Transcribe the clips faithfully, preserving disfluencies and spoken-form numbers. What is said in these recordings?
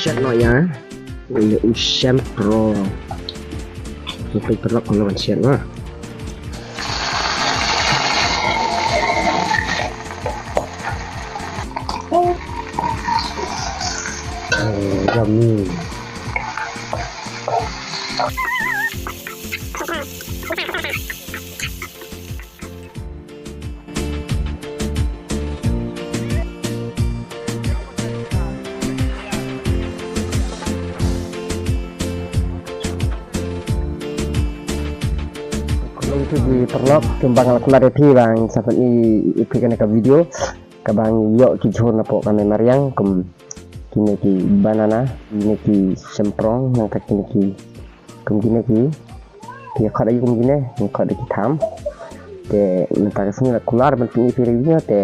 Shet noh ïa u, u shemprong. Ngi peit paralok kumno ban shet noh. Oh, yummy. Khublei ïa phi paralok, kumba nga la kular ïa phi ba ngi sa pyni ïa phi kane ka video kaba ngi ïoh ki jhur napoh ka mei mariang, kum kine ki banana, kine ki shemprong, nangta kine ki, kum kine ki, ki khot aïu kum kine, ki khot da ki tham. Te mynta ka sngi la kular ban pyni ïa phi ïa kine te,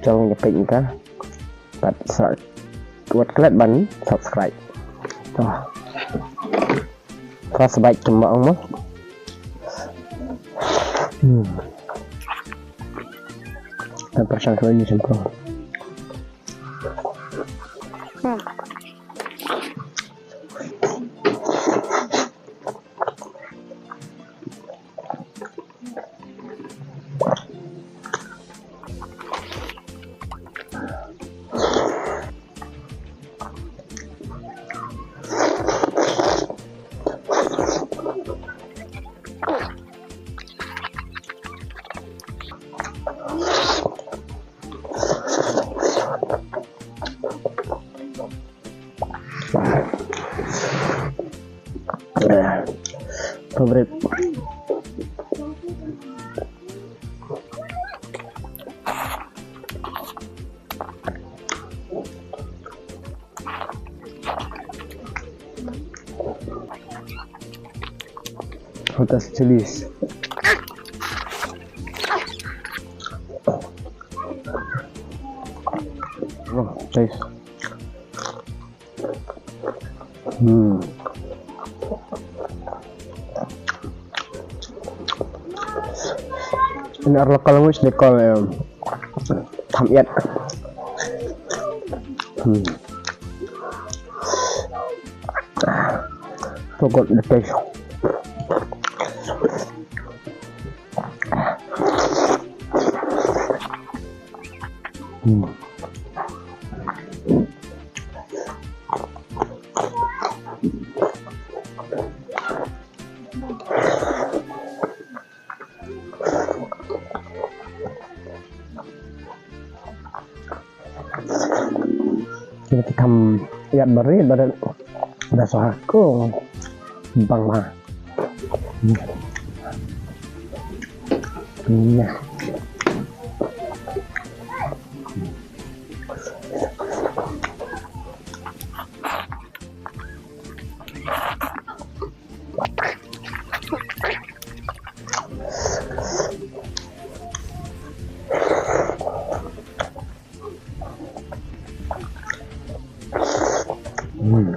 jong ngi peit mynta. Bad sa wat klet ban subscribe. To. Ka sbait kumba ong mo. Hmm. Kan pyrshang kawei ni sempurna. Favorite. Hottest chilies. Oh, taste. Hmm. In our local language, they call, um, tham ïat. Hmm. Forgot the taste. Hmm. Kita tham ïat bari bari da sa ko bang ma. Nah. Hmm.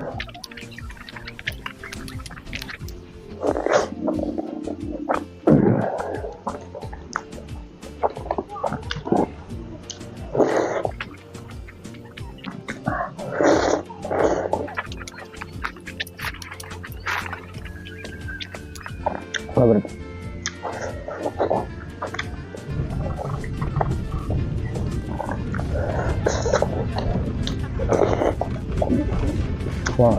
Wow.